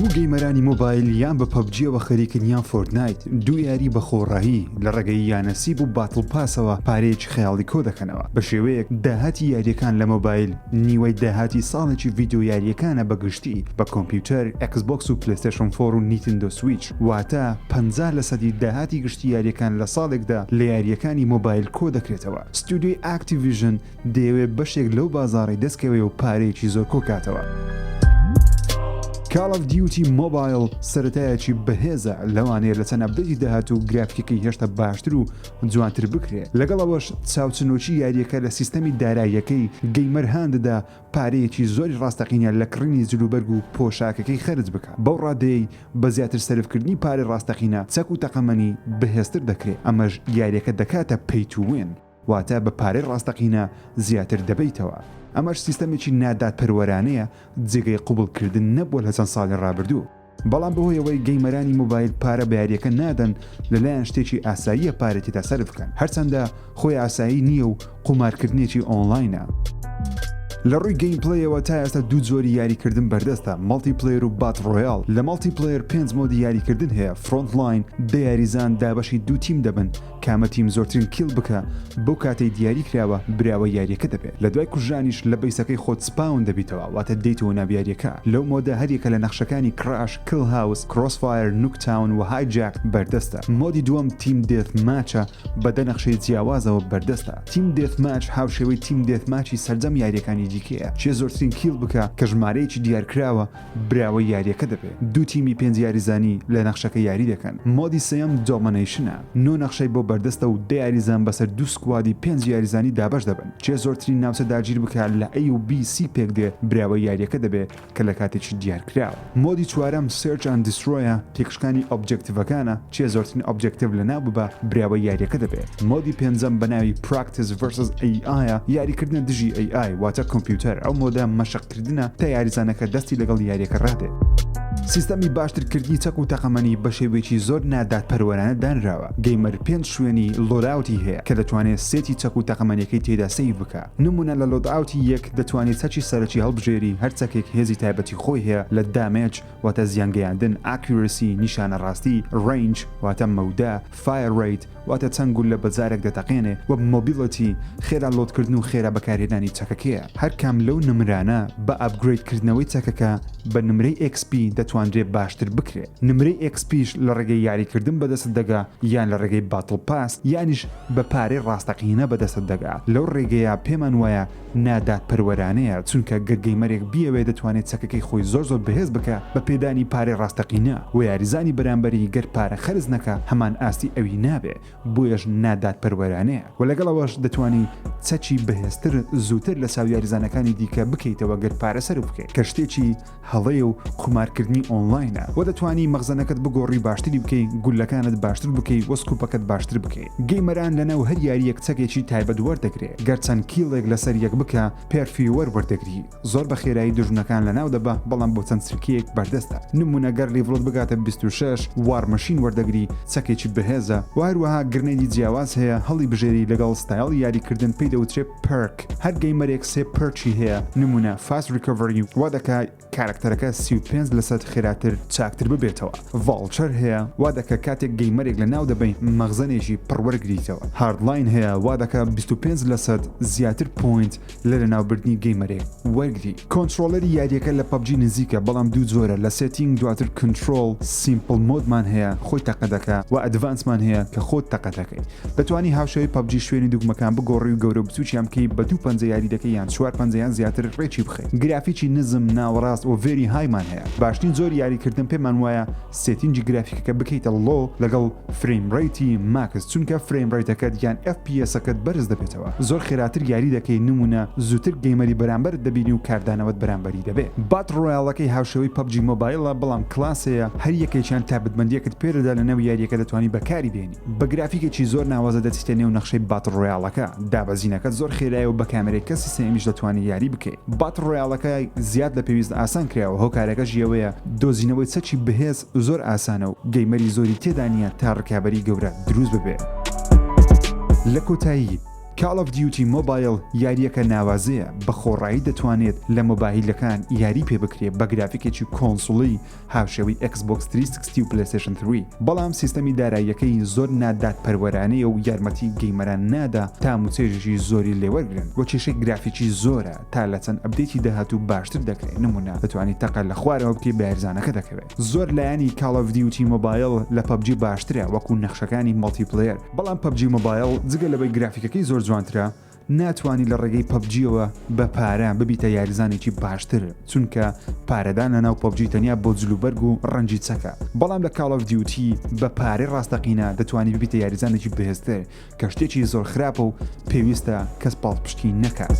هەموو gamer انی مۆبایل یان بە PUBG یەوە خەریکن یان Fortnite، دوو یاری بە خۆڕایی لە ڕێگەی یانەسیب و battle pass ەوە پارەیەکی خەیاڵی کۆدەکەنەوە، بە شێوەیەک داهاتی یارییەکان لە مۆبایل نیوەی داهاتی ساڵێکی ڤیدیۆ یارییەکانە بە گشتی بە کۆمپیوتەر، Xbox و PlayStation 4 و Nintendo Switch، واتە 50 لەسەدی داهاتی گشتی یارییەکان لە ساڵێکدا لە یارییەکانی مۆبایل کۆدەکرێتەوە. ستودیۆی Activision دەیەوێت بەشێک لەو بازاڕەی دەستکەوێ و پارەیەکی زۆر کۆکاتەوە. Call of Duty Mobile سەرەتایەکی بەهێزە، لەوانەیە لە چەند update ی داهاتوو گرافیکەکەی هێشتا باشتر و جوانتر بکرێ. لەگەڵ ئەوەش چاوچنۆکی یارییەکە لە سیستەمی داراییەکەی gamer هاندەدا پارەیەکی زۆری ڕاستەقینە لە کڕینی جلوبەرگ و پۆشاکەکەی خەرج بکا، بەو ڕادەیەی بە زیاتر سەرفکردنی پارەی ڕاستەقینە چەک و تەقەمەنی بەهێزتر دەکرێ، ئەمەش یارییەکە دەکاتە Pay to Win. واتە بە پارەی ڕاستەقینە زیاتر دەبەیتەوە. ئەمەش سیستەمێکی نادادپەروەرانەیە جێگەی قبوڵکردن نەبووە لە چەند ساڵی ڕابردوو. بەڵام بەهۆی ئەوەی gamer انی مۆبایل پارە بە یارییەکە نادەن لەلایان شتێکی ئاساییە پارەی تێدا سەرف بکەن هەرچەندە خۆی ئاسایی نییە و قومارکردنێکی ئۆنلاینە. لە ڕووی gameplay ەوە تا ئێستا دوو جۆری یاریکردن بەردەستە، multiplayer و battle royale. لە multiplayer پێنج mode ی یاریکردن هەیە، Frontline، دە یاریزان دابەشی دوو تیم دەبن، کامە تیم زۆرترین kill بکا بەو کاتەی دیاری کراوە براوەی یاریەکە دەبێت لە دوای کوژرانیش لە base ەکەی خۆت spawn دەبیتەوە واتە دێیتەوە ناو یاریەکە لەو mode ە هەریەکە لە نەخشەکانی Crash، Kill House، Crossfire، Nuketown و Hijack بەردەستە mode ی دووەم Team Deathmatch ە بە دە نەخشەی جیاوازەوە بەردەستە Team Deathmatch هاوشێوەی Team Deathmatch ی سەرجەم یاریەکانی دیکەیە کێ زۆرترین kill بکا کە ژمارەیەکی دیارکراوە براوەی یاریەکە دەبێت. دوو تیمی پێنج یاریزانی لە نەخشەکە یاری دەکەن. mode ی سێیەم Domination ە. نۆ نەخشەی بۆ بەردەستە و دە یاریزان بەسەر دوو squad ی پێنج یاریزانی دابەش دەبن. کێ زۆرترین ناوچە داگیر بکا لە A و B C پێک دێ براوەی یاریەکە دەبێ کە لە کاتێکی دیارکراوە. mode ی چوارەم Search and Destroy ە تێکشکانی objective ەکانە کێ زۆرترین objective لەناو ببا براوەی یاریەکە دەبێ. mode ی پێنجەم بە ناوی Practice vs AI ە یاریکردنە دژی AI واتە کۆمپیوتەر ئەو mode ە مەشق کردنە تا یاریزانەکە دەستی لەگەڵ یاریەکە ڕادێ. سیستەمی باشترکردنی چەک و تەقەمەنی بە شێوەیەکی زۆر نادادپەروەرانە دانراوە، gamer پێنج شوێنی loadout ی هەیە کە دەتوانێت set ی چەک و تەقەمەنیەکەی تێدا save بکا، نمونە لە loadout ی یەک دەتوانی چەکی سەرەکی هەڵبژێری، هەر چەکێک هێزی تایبەتی خۆی هەیە لە damage واتە زیان گەیاندن، accuracy نیشانە ڕاستی، range واتە مەودا، fire rate واتە چەند گوللە بە جارێک دەتەقێنێ و mobility خێرا load کردن و خێرا بەکارهێنانی چەکەکەیە. هەر کام لەو نمرانە بە upgrade کردنەوەی چەکەکە بە نمرەی XP دەتوانرێ باشتر بکرێ. نمرەی XP یش لە ڕێگەی یاریکردن بەدەستت دەگا یان لە ڕێگەی battle pass یانیش بە پارەی ڕاستەقینە بەدەستت دەگا. لەو ڕێگەیە پێمان وایە نادادپەروەرانەیە چونکە گەر gamer ێک بیەوێ دەتوانێت چەکەکەی خۆی زۆر زۆر بەهێز بکا بە پێدانی پارەی ڕاستەقینە وە یاریزانی بەرامبەری گەر پارە خەرج نەکا هەمان ئاستی ئەوی نابێ بۆیەش نادادپەروەرانەیە وە لەگەڵ ئەوەش دەتوانی چەکی بەهێزتر زووتر لە چاو یاریزانەکانی دیکە بکەیتەوە گەر پارە سەرف بکەی کە شتێکی هەڵەیە و قومارکردنی ئۆنلاینە وە دەتوانی مەخزەنەکەت بگۆڕی باشتری بکەی گوللەکانت باشتر بکەی وە scope ەکەت باشتر بکەی gamer ان لەناو هەر یاریەک چەکێکی تایبەت وەردەگرێ گەر چەند kill ێک لەسەر یەک بکا Pursuer وەردەگری زۆر بە خێرایی دوژمنەکان لەناو دەبا بەڵام بۆ چەند چرکەیەک بەردەستە نمونە گەر level ت بگاتە 26 War Machine وەردەگری چەکێکی بەهێزە وە هەروەها grenade ی جیاواز هەیە هەڵی بژێری لەگەڵ ستایڵی یاریکردن پێی دەوترێ perk هەر gamer ێک سێ perk ی هەیە نمونە Fast Recovery وا دەکا کارەکتەرەکە 35 لەسەد خێراتر چاکتر ببێتەوە Vulture هەیە وا دەکا کاتێک gamer ێک لە ناو دەبەی مەخزەنێکی پڕ وەرگریتەوە Hardline هەیە وا دەکا 25 لەسەد زیاتر point لە لەناوبردنی gamer ێک وەرگری controller ی یاریەکە لە PUBG نزیکە بەڵام دوو جۆرە لە setting دواتر control simple mode مان هەیە خۆی تەقە دەکا و advance مان هەیە کە خۆت تەقە دەکەی دەتوانی هاوشێوەی PUBG شوێنی دوگمەکان بگۆڕی و گەورە و بچووکیان بکەی بە دوو پەنجە یاری دەکەی یان چوار پەنجە یان زیاتر ڕێکی بخەی گرافیکی نزم ناوەڕاست و very high مان هەیە باشترین جۆری یاریکردن پێمان وایە setting ی گرافیکەکە بکەیتە low لەگەڵ frame rate ی max چونکە frame rate ەکەت یان FPS ەکەت بەرز دەبێتەوە زۆر خێراتر یاری دەکەی نمونە زووتر gamer ی بەرامبەرت دەبینی و کاردانەوەت بەرامبەری دەبێ battle royale ەکەی هاوشێوەی PUBG Mobile ە بەڵام کلاس هەیە هەر یەکێکیان تایبەتمەندیەکت پێدەدا لەناو یاریەکە دەتوانی بەکاری بێنی بە گرافیکێکی زۆر ناوازە دەچیتە نێو نەخشەی battle royale ەکە، دابەزینەکەت زۆر خێرایە و بە کامێرەی کەسی سێیەمیش دەتوانی یاری بکەی. battle royale ەکە زیاد لە پێویست ئاسان کراوە، هۆکارەکەشی ئەوەیە دۆزینەوەی چەکی بەهێز زۆر ئاسانە و gamer ی زۆری تێدا نییە تا ڕکابەری گەورە دروست ببێ. لە کۆتایی. Call of Duty Mobile یارییەکە ناوازەیە، بە خۆڕایی دەتوانێت لە مۆبایلەکان یاری پێ بکرێت بە گرافیکێکی console ی هاوشێوەی Xbox 360 و PlayStation 3، بەڵام سیستەمی داراییەکەی زۆر نادادپەروەرانەیە و یارمەتی gamer ان نادا تا موچەیەکی زۆری لێوەرگرن و کێشەی گرافیکی زۆرە تا لە چەند update ی داهاتوو باشتر دەکرێت، نمونە دەتوانی تەقە لە خوارەوە بکەی بە یاریزانەکە دەکەوێت. زۆر لایەنی Call of Duty Mobile لە PUBG باشترە وەکو نەخشەکانی multiplayer، بەڵام PUBG Mobile جگە لەوەی گرافیکەکەی زۆر جوانترە ناتوانی لە ڕێگەی PUBG یەوە بە پارە ببیتە یاریزانێکی باشتر چونکە پارەدان لە ناو PUBG تەنیا بۆ جلوبەرگ و ڕەنگی چەکە بەڵام لە Call of Duty بە پارەی ڕاستەقینە دەتوانی ببیتە یاریزانێکی بەهێزتر کە شتێکی زۆر خراپە و پێویستە کەس پاڵپشتی نەکات.